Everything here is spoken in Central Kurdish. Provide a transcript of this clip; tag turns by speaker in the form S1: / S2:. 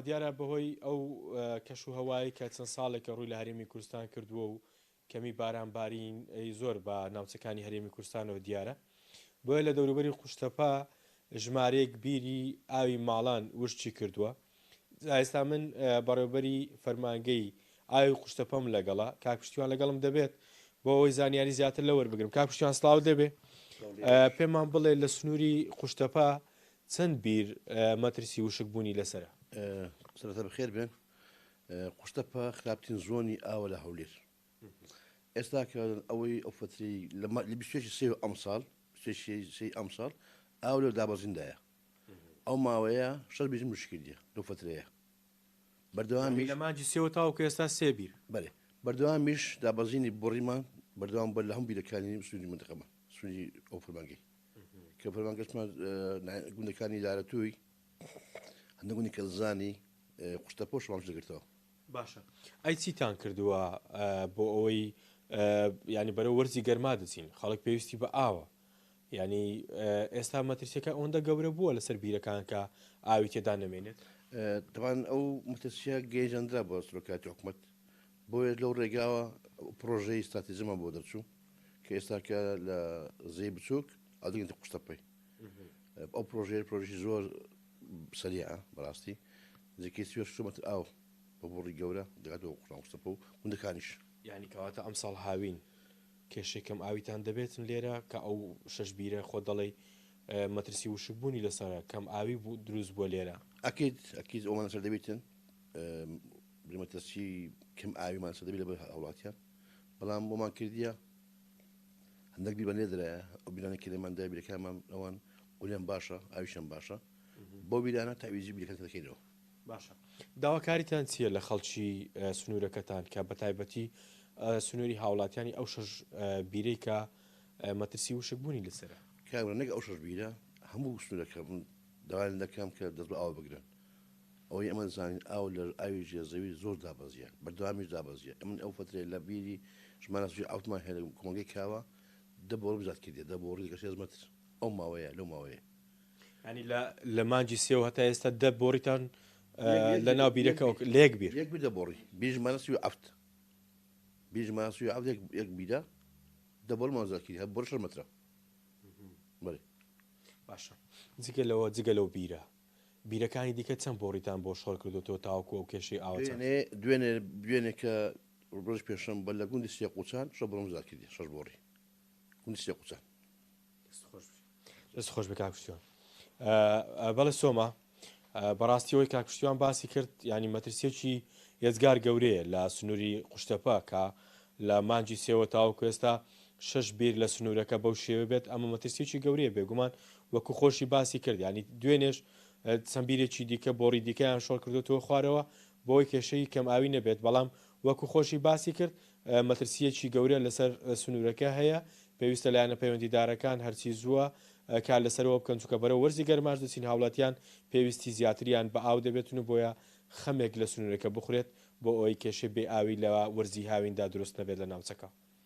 S1: دیارە بەهۆی ئەو کەش و هەوایەی کە چەند ساڵێکە ڕووی لە هەرێمی کوردستان کردووە و کەمی بارانبارین زۆر بە ناوچەکانی هەرێمی کوردستانەوە دیارە، بۆیە لە دەوروبەری قوشتەپە ژمارەیەک بیری ئاوی ماڵان وشکی کردووە. جا ئێستا من بەڕێوبەری فەرمانگەی ئاوی قوشتەپەم لەگەڵە، کاک پشتیوان لەگەڵم دەبێت بۆ ئەوەی زانیاری زیاتر لە وەربگرم. کاک پشتیوان سڵاوت لێبێ، پێمان بڵێ لە سنووری قوشتەپە چەند بیر مەترسی وشک بوونی لەسەرە؟
S2: سەرەتا بەخێر بێن. قوشتەپە خراپترین زۆنی ئاوە لە هەولێر. ئێستا کە ئەوەی ئەو فەترەی لە 21 سێ ئەمساڵ سێ ئەمساڵ ئاو لەو دابەزیندایە. ئەو ماوەیە شەش بیرم مشکلیە لەو فەترەیە.
S1: بەردەوامیش لە مانگی سێوە تاوەکو ئێستا سێ بیر.
S2: بەلێ بەردەوامیش دابەزینی بۆڕیمان بەردەوام بووە لە هەموو بیرەکانی سنووری مەنتقەمان سنووری ئەو فەرمانگەی. کە فەرمانگەشمان گوندەکانی لارەتووی هەندە گوندی کەلزانی قوشتەپۆ شمامش دەگرتەوە.
S1: باشە ئەی چیتان کردووە بۆ ئەوەی ینی بەرەو وەرزی گەرما دەچین خەڵک پێویستی بە ئاوە ینی ئێستا مەترسیەکە ئەوەندە گەورە بووە لەسەر بیرەکان کە ئاوی تێدا نەمێنێت؟
S2: تەبان ئەو مەترسیە گەیژەندرا بۆ سەرۆکایەتی حکومەت بۆیە لەو ڕێگاوە پڕۆژەی ستراتیژیمان بۆ دەرچوو کە ئێستاکە لە زێی بچووک ئەو دەگەنتە قوشتەپەی ئەو پرۆژەیە پرۆژی زۆر سەریعە بەڕاستی نزیکەی 36 مەتر ئاو بە بۆڕی گەورە دەگاتەوە قوشتان قوشتەپە و گوندەکانیش.
S1: یانی کەواتە ئەمساڵ هاوین کێشەی کەم ئاویتان دەبێتن لێرە کە ئەو شەش بیرە خۆت دەڵێی مەترسی وشک بوونی لەسەرە کەم ئاوی بوو دروست بووە لێرە.
S2: ئەکید ئەکید ئەومان لەسەر دەبیتن مەترسی کەم ئاویمان لەسەر دەبی لەبەر هاوڵاتیان بەڵام بۆمان کردیە هەندێک بیر بە نێدرایە ئەو بیرانە کە لێمان دای بیرەکانمان ئەوان قولیان باشە ئاویشیان باشە بەو بیرانە تاویزی بیرەکان دەکەینەوە.
S1: باشە داواکاریتان چییە لە خەڵکی سنوورەکەتان کە بە تایبەتی سنووری هاوڵاتیانی ئەو شەش بیرەی کە مەترسی وشک بوونی لەسەرە؟
S2: کاک نەک ئەو شەش بیرە هەموو سنوورەکە من داوایان دەکەم کە دەست بە ئاو بگرن ئەوەی ئەمە دەزانین ئاو لە ئاوی ژێر زەوی زۆر دابەزیە بەردەوامیش دابەزیە ئەمن ئەو فەترەیە لە بیری ژمارە سوی عەوتمان هەیە لە کۆمەڵگەی کاوە دە بۆڕم زیاد کردیە دە بۆڕی لەگەڵ شێست مەتر ئەو ماوەیە لەو ماوەیە.
S1: یانی لە لە مانگی سێوە هەتا ئێستا دە بۆڕیتان لە ناو بیرەکە لە یەک بیر؟
S2: یەک بیر دە بۆڕی بیر ژمارە سوی عەفت بیر ژمارە سوی عەفت یەک یەک بیرە دە بۆڕمان زیاد کردیە هەر بۆڕی شەش مەترە بەڵێ.
S1: باشە جگە لەوە جگە لەو بیرە بیرەکانی دیکە چەند بۆڕیتان بۆ شۆڕ کردۆتەوە تاوەکو ئەو کێشەی ئاوە چارەسەر
S2: دوێنێ دوێنێ دوێنێ کە ڕۆژی پێنجشەممە لە گوندی سێقوچان شەش بۆڕم زیاد کردی شەش بۆڕی گوندی سێقوچان.
S1: دەست خۆش بێ دەست خۆش بێ کاک پشتیوان. بەڵێ سۆما بەڕاستی ئەوەی کاک پشتیوان باسی کرد یانی مەترسیەکی یەجگار گەورەیە لە سنووری قوشتەپە کە لە مانگی سێوە تاوەکو ئێستا شەش بیر لە سنوورەکە بەو شێوە بێت ئەمە مەترسیەکی گەورەیە بێگومان وەکو خۆشی باسی کرد یانی دوێنێش چەند بیرێکی دیکە بۆڕی دیکەیان شۆڕ کردوتەوە خوارەوە بۆی کێشەی کەم ئاوی نەبێت بەڵام وەکو خۆشی باسی کرد مەترسیەکی گەورە لەسەر سنوورەکە هەیە پێویستە لایەنە پەیوەندیدارەکان هەرچی زووە کار لەسەرەوە بکەن چونکە بەرەو وەرزی گەرماش دەچین هاوڵاتیان پێویستی زیاتریان بە ئاو دەبێتن و بۆیە خەمێک لە سنوورەکە بخورێت بۆ ئەوەی کێشەی بێ ئاوی لە وەرزی هاویندا دروست نەبێت لە ناوچەکە.